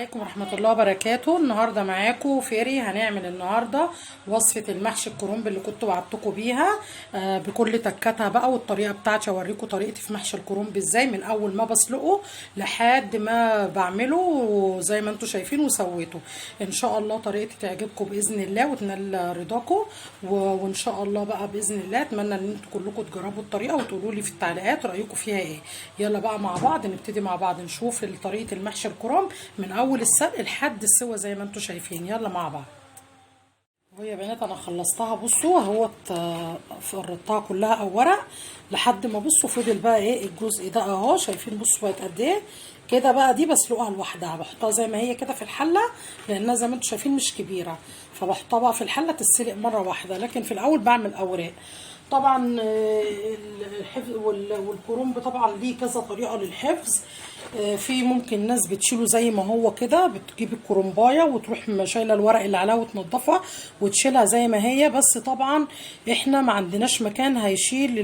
عليكم ورحمة الله وبركاته. النهاردة معاكم فيري. هنعمل النهاردة وصفة المحشي الكرنب اللي كنت وعدتكم بيها بكل تكاتها بقى، والطريقة بتاعتي. اوريكم طريقتي في محشي الكرنب ازاي من اول ما بسلقه لحد ما بعمله زي ما انتم شايفين وسويته. ان شاء الله طريقتي تعجبكم باذن الله وتنال رضاكم، وان شاء الله بقى باذن الله اتمنى ان انتم كلكم تجربوا الطريقة وتقولوا لي في التعليقات رايكم فيها ايه. يلا بقى مع بعض نبتدي مع بعض نشوف طريقة المحشي الكرنب من اول السلق لحد السوا زي ما انتم شايفين. يلا مع بعض. اهو يا بنات انا خلصتها، بصوا اهوت فرطتها كلها او ورق لحد ما بصوا فضل بقى ايه الجزء ده اهو، شايفين بصوا بقت قد ايه كده بقى. دي بسلقها لوحدها، بحطها زي ما هي كده في الحلة لانها زي ما انتم شايفين مش كبيرة، فبحطها بقى في الحلة تتسلق مرة واحدة، لكن في الاول بعمل اوراق. طبعا الحفظ والكرنب طبعا ليه كذا طريقه للحفظ. في ممكن ناس بتشيله زي ما هو كده، بتجيب الكرنبايه وتروح شايله الورق اللي عليها وتنضفها وتشيلها زي ما هي، بس طبعا احنا ما عندناش مكان هيشيل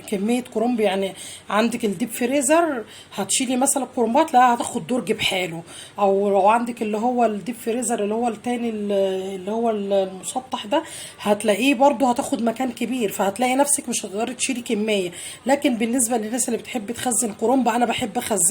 كمية كرنب. يعني عندك ال deep freezer هتشيلي مثلا الكرنبات لا هتاخد درج بحاله، او لو عندك اللي هو ال deep freezer اللي هو التاني اللي هو المسطح ده هتلاقيه برده هتاخد مكان كبير، فهتلاقي نفسك مش هتقدري تشيلي كمية. لكن بالنسبة للناس اللي بتحب تخزن كرنب، انا بحب اخزنه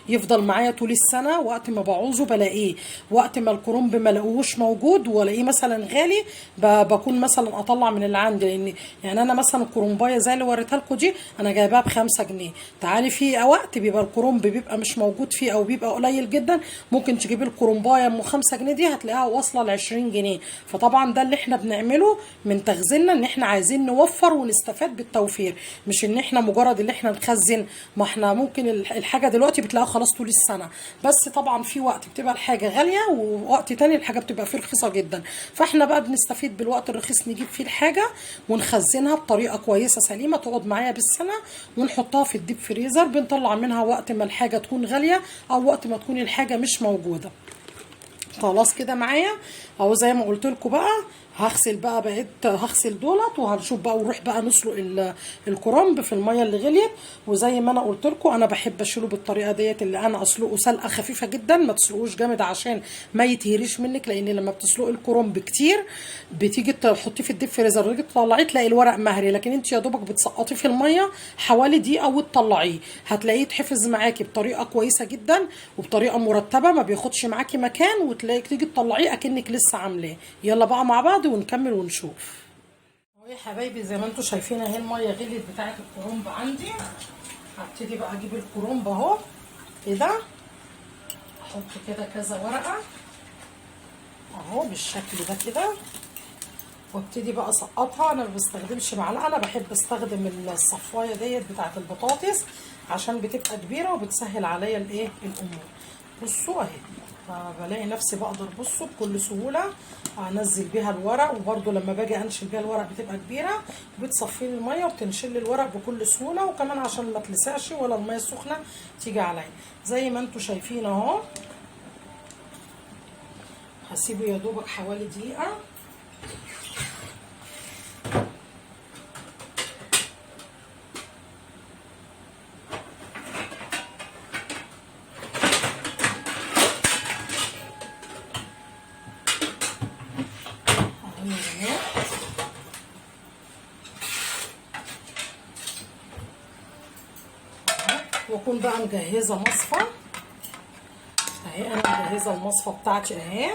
يفضل معايا طول السنة، وقت ما بعوزه بلاقيه، وقت ما الكرنب ما لاقوهوش موجود والاقيه مثلا غالي بكون مثلا اطلع من اللي عندي. لان يعني انا مثلا الكرنبايه زي اللي وريتها لكم دي انا جايباها ب5 جنيه. تعالي في وقت بيبقى الكرنب بيبقى مش موجود فيه او بيبقى قليل جدا، ممكن تجيبي الكرنبايه ام 5 جنيه دي هتلاقيها واصله ل 20 جنيه. فطبعا ده اللي احنا بنعمله من تخزيننا، ان احنا عايزين نوفر ونستفاد بالتوفير، مش ان احنا مجرد اللي احنا نخزن. ما احنا ممكن الحاجة دلوقتي بتلاقيها خلاص طول السنة، بس طبعا في وقت بتبقى الحاجة غالية ووقت تاني الحاجة بتبقى فيه رخيصة جدا، فاحنا بقى بنستفيد بالوقت الرخيص نجيب فيه الحاجة ونخزنها بطريقة كويسة سليمة تقعد معايا بالسنة، ونحطها في ال deep freezer، بنطلع منها وقت ما الحاجة تكون غالية او وقت ما تكون الحاجة مش موجودة. خلاص كده معايا اهو زي ما قلت لكم بقى. هغسل بقى، بقيت هغسل دولت وهنشوف بقى ونروح بقى نسلق الكرنب في المية اللي غليت. وزي ما انا قلت لكم انا بحب اشيله بالطريقة ديت، اللي انا اسلقه سلقه خفيفة جدا، ما تسلقوش جامد عشان ما يتهريش منك، لان لما بتسلقي الكرنب كتير بتيجي تحطيه في ال deep freezer وتيجي تطلعيه تلاقي الورق مهري، لكن انت يا دوبك بتسقطيه في المية حوالي دقيقة وتطلعيه، هتلاقيه يتحفظ معاكي بطريقة كويسة جدا وبطريقة مرتبه، ما بياخدش معاكي مكان، وتلاقي تيجي تطلعيه اكنك لسه عاملاه. يلا بقى مع بعض ونكمل ونشوف. اهو يا حبايبي زي ما انتم شايفين اهي المية غليت بتاعه الكرنب عندي. هبتدي بقى اجيب الكرنب اهو كده، احط كده كذا ورقة اهو بالشكل ده كده، وابتدي بقى اسقطها. انا ما بستخدمش معلقه، انا بحب استخدم الصفايه ديت بتاعه البطاطس عشان بتبقى كبيرة وبتسهل عليا الايه الامور. بصوا اهي بلاقي نفسي بقدر بصوا بكل سهولة انزل بيها الورق، وبرده لما باجي انشل بيها الورق بتبقى كبيرة وبتصفي لي المية وبتنشل لي الورق بكل سهولة، وكمان عشان ما تلسعش ولا المية السخنة تيجي عليا. زي ما انتم شايفين اهو هسيبه يا دوبك حوالي دقيقة. واكون بقى مجهزة مصفى اهي، انا مجهزة المصفى بتاعتي اهي.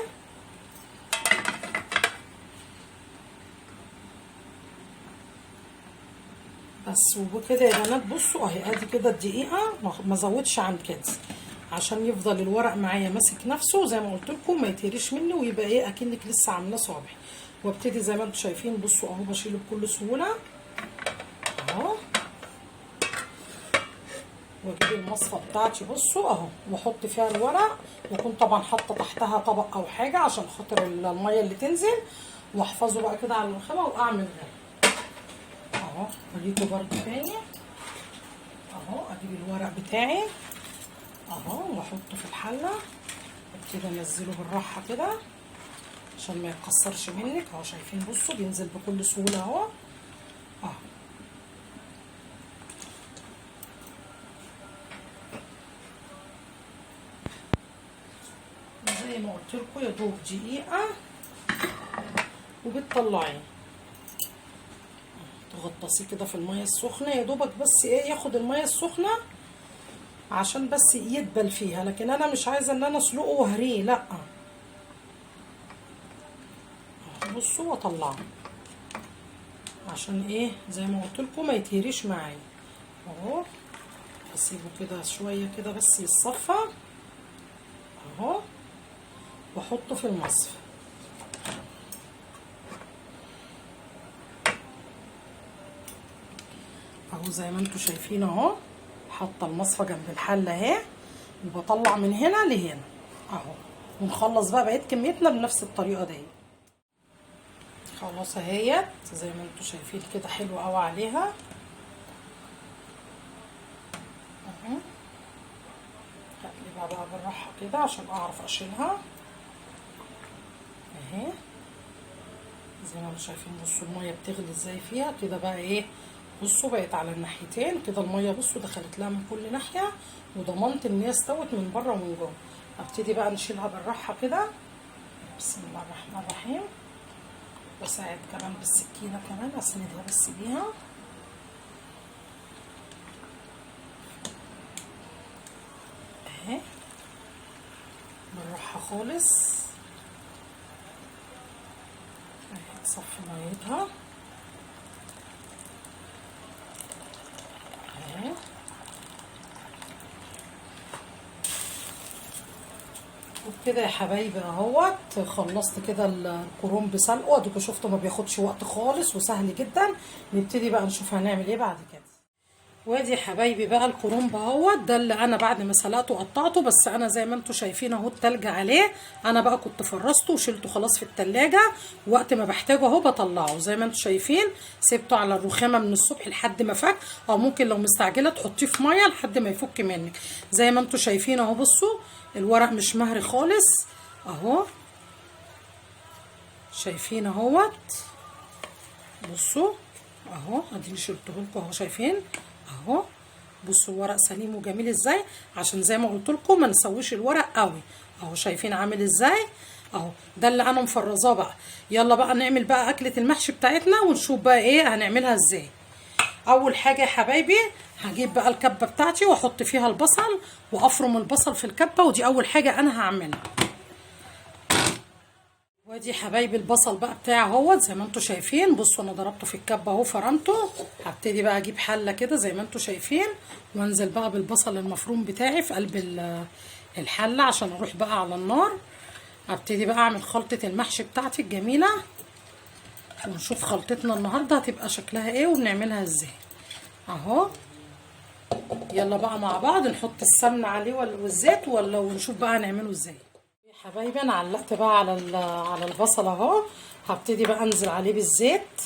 بس وكده يا بنات بصوا اهي ادي كده الدقيقة، ما زودش عن كده عشان يفضل الورق معايا ماسك نفسه زي ما قلت لكم، ما يتهريش مني ويبقى ايه اكنك لسه عاملاه صابح. وابتدي زي ما انتم شايفين بصوا اهو بشيله بكل سهولة اهو، واجيب المصفى بتاعتي بصوا اهو واحط فيها الورق، واكون طبعا حاطه تحتها طبق او حاجة عشان خاطر المية اللي تنزل، واحفظه بقى كده على الرخامه واعمل غيره اهو. اجيبه برده تاني اهو، اجيب الورق بتاعي اهو واحطه في الحلة، وابتدي انزله بالراحة كده عشان ما يتكسرش منك اهو. شايفين بصوا بينزل بكل سهولة اهو اهو. زي ما قلت لكم يا دوب دقيقة وبتطلعيه، تغطسيه كده في المية السخنة يا دوبك، بس ايه ياخد المية السخنة عشان بس يدبل فيها، لكن انا مش عايزه ان انا اسلقه وهريه، لا. بصوا واطلعه عشان ايه زي ما قلت لكم ما يتهريش معايا اهو. اسيبه كده شوية كده بس يتصفى اهو، واحطه في المصفى. اهو زي ما انتم شايفين اهو، حاطه المصفى جنب الحلة اهي، وبطلع من هنا لهنا اهو. ونخلص بقى بقية كميتنا بنفس الطريقة دي. خلاص اهيت زي ما انتم شايفين كده، حلو قوي عليها اهو. هقلبها بقى بالراحة كده عشان اعرف اشيلها اهي. زي ما انتم شايفين بصوا المية بتغلي ازاي فيها كده بقى ايه. بصوا بقت على الناحيتين كده المية، بصوا دخلت لها من كل ناحية، وضمنت ان هي استوت من بره ومن جوه. ابتدي بقى نشيلها بالراحة كده، بسم الله الرحمن الرحيم. واساعد كمان بالسكينة كمان، اسندها بس بيها اهي بالراحة خالص اهي، تصفي ميتها اهي. وبكده يا حبايبي اهوت خلصت كده الكرنب سلقه، اديكوا شفتوا ما بياخدش وقت خالص وسهل جدا. نبتدي بقى نشوف هنعمل ايه بعد كده. وادي يا حبايبي بقى الكرنب اهوت، ده اللي انا بعد ما سلقته قطعته، بس انا زي ما انتم شايفين اهو التلج عليه، انا بقى كنت فرزته وشلته خلاص في التلاجة، وقت ما بحتاجه اهو بطلعه. زي ما انتم شايفين سبته على الرخامه من الصبح لحد ما فك، او ممكن لو مستعجلة تحطيه في مية لحد ما يفك منك. زي ما انتم شايفين اهو، بصوا الورق مش مهري خالص اهو، شايفين اهوت، بصوا اهو اديني شلته لكم اهو، شايفين اهو. بصوا الورق سليم وجميل ازاي، عشان زي ما قلت لكم ما نسويش الورق قوي اهو، شايفين عامل ازاي اهو. ده اللي انا مفرزاه بقى. يلا بقى نعمل بقى اكله المحشي بتاعتنا ونشوف بقى ايه هنعملها ازاي. اول حاجة يا حبايبي هجيب بقى الكبه بتاعتي واحط فيها البصل وافرم البصل في الكبه، ودي اول حاجة انا هعملها. وادي حبايبي البصل بقى بتاعي اهوت زي ما انتم شايفين، بصوا انا ضربته في الكبه اهو، فرمته. هبتدي بقى اجيب حله كده زي ما انتم شايفين، وانزل بقى بالبصل المفروم بتاعي في قلب الحلة عشان اروح بقى على النار. هبتدي بقى اعمل خلطه المحشي بتاعتي الجميلة، ونشوف خلطتنا النهارده هتبقى شكلها ايه وبنعملها ازاي اهو. يلا بقى مع بعض نحط السمنة عليه والزيت ولا، ونشوف بقى هنعمله ازاي. يا حبايبي انا علقت بقى على البصل اهو، هبتدي بقى انزل عليه بالزيت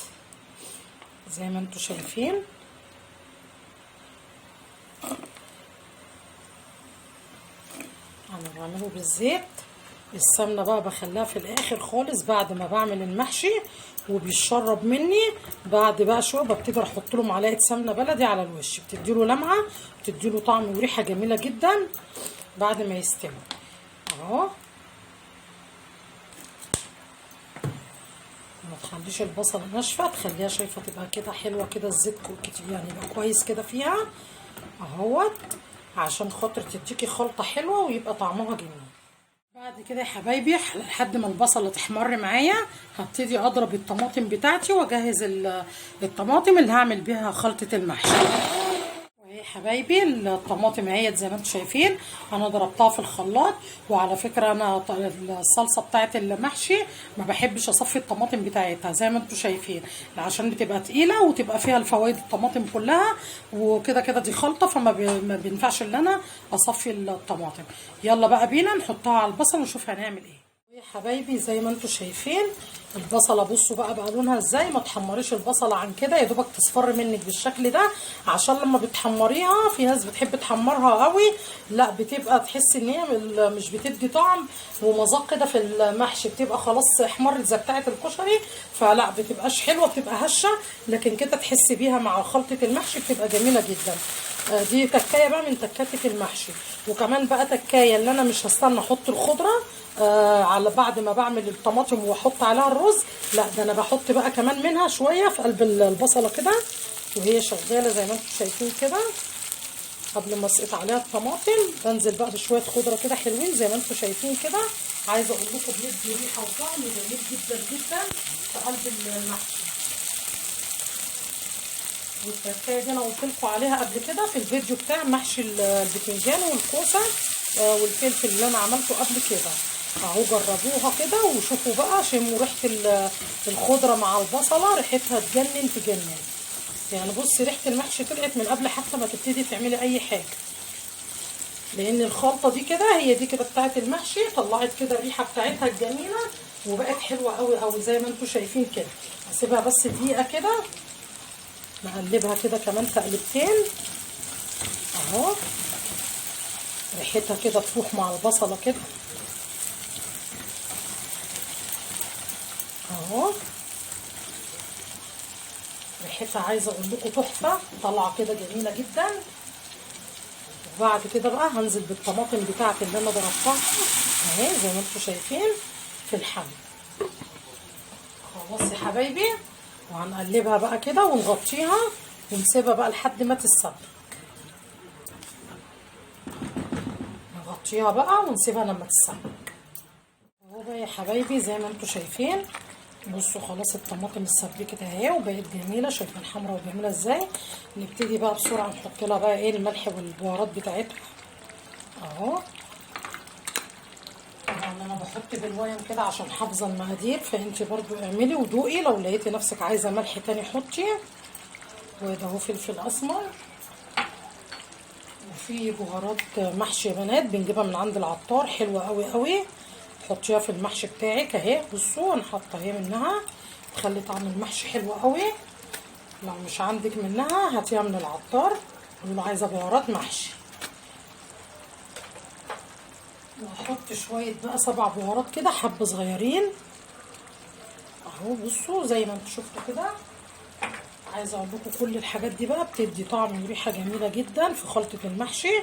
زي ما انتم شايفين. انا بعمله بالزيت. السمنة بقى بخليها في الاخر خالص بعد ما بعمل المحشي وبيشرب مني، بعد بقى شوية ببتدي احط له معلقه سمنه بلدي على الوش، بتديله لمعة، بتديله طعم وريحه جميلة جدا بعد ما يستوي اهو. ما تخليش البصله ناشفة، تخليها شايفه تبقى كده حلوة كده، الزيت كتير يعني يبقى كويس كده فيها اهوت، عشان خاطر تديكي خلطه حلوة ويبقى طعمها جميل. بعد كده يا حبايبي لحد ما البصله تحمر معايا هبتدي اضرب الطماطم بتاعتي واجهز الطماطم اللي هعمل بيها خلطه المحشي. وهي حبايبي الطماطم اهيت زي ما انتم شايفين، انا ضربتها في الخلاط. وعلى فكرة انا الصلصه بتاعت المحشي ما بحبش اصفي الطماطم بتاعتها زي ما انتم شايفين، عشان بتبقى تقيلة وتبقى فيها الفوائد الطماطم كلها، وكده كده دي خلطه، فما بينفعش ان انا اصفي الطماطم. يلا بقى بينا نحطها على البصل ونشوف هنعمل ايه. يا حبايبي زي ما انتم شايفين البصله بصوا بقى لونها ازاي. ما تحمريش البصله عن كده، يا دوبك تصفر منك بالشكل ده، عشان لما بتحمريها في ناس بتحب تحمرها قوي، لا بتبقى تحس ان هي مش بتدي طعم ومذاق كده في المحشي، بتبقى خلاص احمرت زي بتاعه الكشري، فلا بتبقاش حلوة، بتبقى هشه. لكن كده تحس بيها مع خلطه المحشي بتبقى جميلة جدا. دي تكايه بقى من تكاتي في المحشي. وكمان بقى تكايه اللي انا مش هستنى احط الخضرة على بعد ما بعمل الطماطم واحط عليها الرز، لا ده انا بحط بقى كمان منها شوية في قلب البصله كده وهي شغالة زي ما انتم شايفين كده. قبل ما اسقط عليها الطماطم بنزل بقى بشوية خضرة كده حلوين زي ما انتم شايفين كده. عايزه اقول لكم بيدي ريحه وطعم جميل جدا جدا في قلب المحشي. والتكايه دي انا قلت لكم عليها قبل كده في الفيديو بتاع محشي البتنجان والكوسه والفلفل اللي انا عملته قبل كده. اهو جربوها كده وشوفوا بقى، شموا ريحه الخضرة مع البصله، ريحتها تجنن تجنن. يعني بصي ريحه المحشي طلعت من قبل حتى ما تبتدي تعملي اي حاجة، لان الخلطة دي كده هي دي كده بتاعه المحشي، طلعت كده الريحة بتاعتها الجميلة وبقت حلوة قوي قوي زي ما انتم شايفين كده. هسيبها بس دقيقة كده، نقلبها كده كمان تقلبتين اهو، ريحتها كده تفوح مع البصله كده اهو. ريحتها عايزه اقول لكم تحفة، طالعه كده جميلة جدا. وبعد كده بقى هنزل بالطماطم بتاعتي اللي انا ضربتها اهي زي ما انتم شايفين في الحلة. خلاص يا حبايبي، وهنقلبها بقى كده ونغطيها ونسيبها بقى لحد ما تتسبك. نغطيها بقى ونسيبها لما تتسبك. اهو بقى يا حبايبي زي ما انتم شايفين، بصوا خلاص الطماطم اتسبكت اهي وبقت جميلة، شايفين حمرا وجميلة ازاي. نبتدي بقى بسرعة نحط لها بقى ايه الملح والبهارات بتاعتها اهو. طبعا انا بحط بالويم كده عشان حافظه المقادير، فانت برضو اعملي ودوقي، لو لقيتي نفسك عايزه ملح تاني حطي. وده اهو فلفل اسمر، وفي بهارات محشي يا بنات بنجيبها من عند العطار، حلوة قوي قوي، حطيها في المحشي بتاعك اهي. بصوا انا حاطه اهي منها، تخلي طعم المحشي حلو قوي. لو مش عندك منها هاتيها من العطار، قولوا عايزه بهارات محشي. واحط شوية بقى 7 بهارات كده حبه صغيرين اهو. بصوا زي ما انتوا شفتوا كده. عايزه اقول لكم كل الحاجات دي بقى بتدي طعم وريحه جميلة جدا في خلطه المحشي.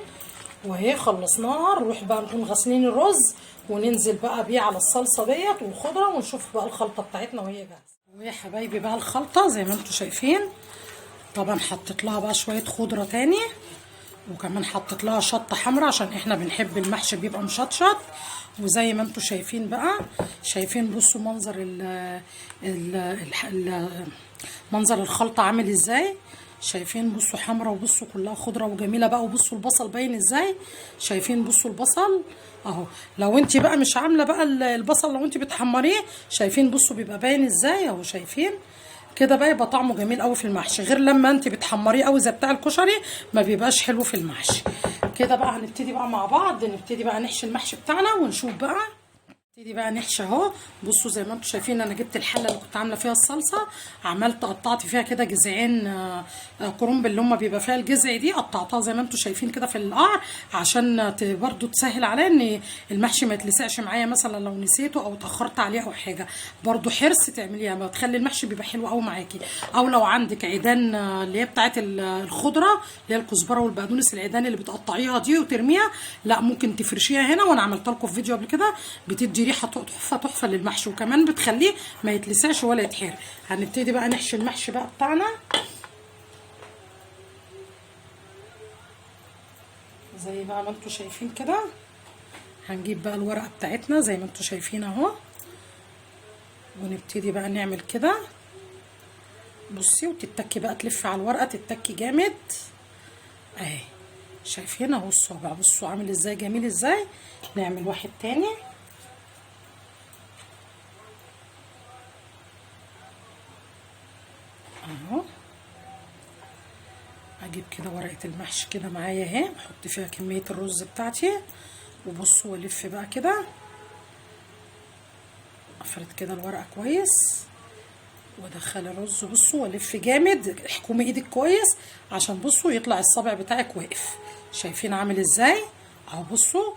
وهي خلصناها، نروح بقى نكون غاسلين الرز وننزل بقى بيه على الصلصه ديت والخضره، ونشوف بقى الخلطة بتاعتنا وهي جاهزة. ويا حبايبي بقى الخلطة زي ما انتوا شايفين، طبعا حطيت لها بقى شوية خضرة تاني، وكمان حطيت لها شطه حمراء عشان احنا بنحب المحشي بيبقى مشطشط. وزي ما انتوا شايفين بقى، شايفين بصوا منظر ال ال ال منظر الخلطة عامل ازاي. شايفين بصوا حمرا، وبصوا كلها خضرة وجميلة بقى، وبصوا البصل باين ازاي. شايفين بصوا البصل اهو. لو انت بقى مش عامله بقى البصل، لو انت بتحمريه شايفين بصوا بيبقى باين ازاي اهو. شايفين كده بقى يبقى طعمه جميل قوي في المحشي، غير لما انت بتحمريه قوي زي بتاع الكشري ما بيبقاش حلو في المحشي. كده بقى هنبتدي بقى مع بعض، نبتدي بقى نحشي المحشي بتاعنا ونشوف بقى. نبتدي بقى نحشي اهو. بصوا زي ما انتم شايفين انا جبت الحلة اللي كنت عامله فيها الصلصه، عملت قطعت فيها كده جذعين كرنب اللي هم بيبقى فيها الجذع دي، قطعتها زي ما انتم شايفين كده في القعر عشان برضو تسهل عليا ان المحشي ما يتلسعش معايا مثلا لو نسيته او اتاخرت عليه او حاجة. برضو حرص تعمليها، ما تخلي المحشي بيبقى حلو قوي معاكي. او لو عندك عيدان اللي هي بتاعه الخضرة اللي هي الكزبره والبقدونس، العيدان اللي بتقطعيها دي وترميها، لا ممكن تفرشيها هنا، وانا عملت لكم في فيديو قبل كده، بتدي ريحه تحفة تحفة للمحشي، وكمان بتخليه ما يتلسعش ولا يتحرق. هنبتدي بقى نحشي المحشي بقى بتاعنا زي بقى ما انتم شايفين كده. هنجيب بقى الورقة بتاعتنا زي ما انتم شايفين اهو، ونبتدي بقى نعمل كده. بصي وتتكي بقى، تلف على الورقة تتكي جامد اهي. شايفين اهو الصابع، بصوا عامل ازاي جميل ازاي. نعمل واحد تاني اهو. اجيب كده ورقة المحشي كده معايا اهي، احط فيها كمية الرز بتاعتي، وبصوا والف بقى كده افرد كده الورقة كويس وادخل الرز. بصوا والف جامد، احكمي ايدك كويس عشان بصوا يطلع الصابع بتاعك واقف. شايفين عامل ازاي اهو؟ بصوا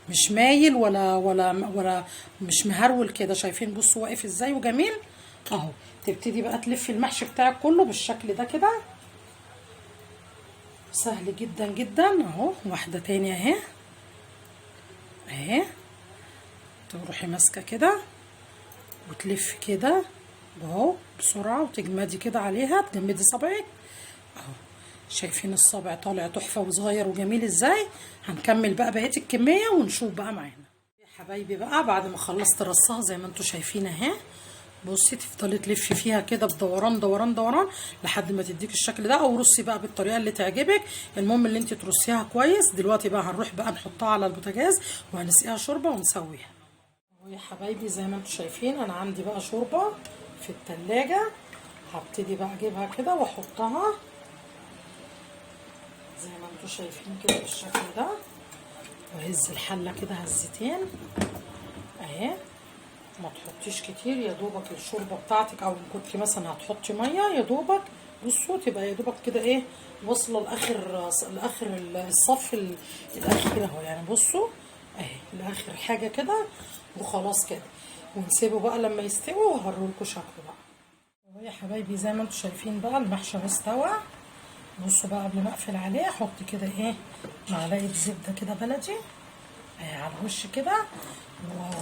مش مايل ولا ولا ولا مش مهرول كده، شايفين بصوا واقف ازاي وجميل اهو. تبتدي بقى تلفي المحشي بتاعك كله بالشكل ده كده، سهل جدا جدا اهو. واحدة تانية اهي اهي، تروحي ماسكه كده وتلف كده اهو بسرعة، وتجمدي كده عليها، تجمدي صابعك اهو. شايفين الصابع طالع تحفة وصغير وجميل ازاي؟ هنكمل بقى بقية الكمية ونشوف بقى معانا يا حبايبي. بقى بعد ما خلصت رصها زي ما انتم شايفين اهي، بصي تفضلي تلفي فيها كده بدوران دوران دوران لحد ما تديك الشكل ده، او رصي بقى بالطريقة اللي تعجبك، المهم اللي انت ترصيها كويس. دلوقتي بقى هنروح بقى نحطها على البوتاجاز وهنسقيها شوربة ونسويها. اهو يا حبايبي زي ما انتم شايفين انا عندي بقى شوربة في التلاجة، هبتدي بقى اجيبها كده واحطها زي ما انتم شايفين كده بالشكل ده، واهز الحلة كده هزتين اهي. ما تحطيش كتير، يا دوبك الشوربة بتاعتك، او كنت مثلا هتحطي مية يا دوبك. بصوا تبقى يا دوبك كده ايه، واصله لاخر الصف الاخير اهو، يعني بصوا اهي لاخر حاجة كده وخلاص كده. ونسيبه بقى لما يستوي وهوريلكوا شكله بقى. اهو يا حبايبي زي ما انتم شايفين بقى المحشي اهو استوى. بصوا بقى قبل ما اقفل عليه احط كده ايه، معلقه زبدة كده بلدي على الوش كده،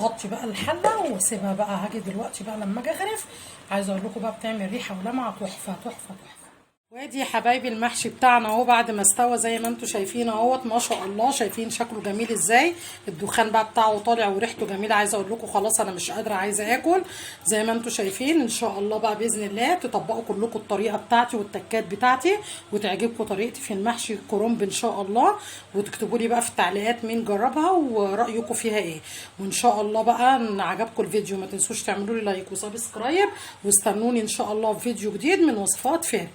واغطي بقى الحلة واسيبها بقى. هاجي دلوقتي بقى لما اجي اغرف، عايزه اقول لكم بقى بتعمل ريحه ولمعه تحفة تحفة تحفة. وادي يا حبايبي المحشي بتاعنا اهو بعد ما استوى زي ما انتم شايفين اهوت، ما شاء الله شايفين شكله جميل ازاي، الدخان بقى بتاعه طالع وريحته جميلة. عايزه اقول لكم خلاص انا مش قادرة، عايزه اكل زي ما انتم شايفين. ان شاء الله بقى باذن الله تطبقوا كلكم الطريقة بتاعتي والتكات بتاعتي، وتعجبكم طريقتي في المحشي الكرنب ان شاء الله، وتكتبوا لي بقى في التعليقات مين جربها ورايكم فيها ايه. وان شاء الله بقى ان عجبكم الفيديو ما تنسوش تعملوا لي like و subscribe، واستنوني ان شاء الله في فيديو جديد من وصفات فاري.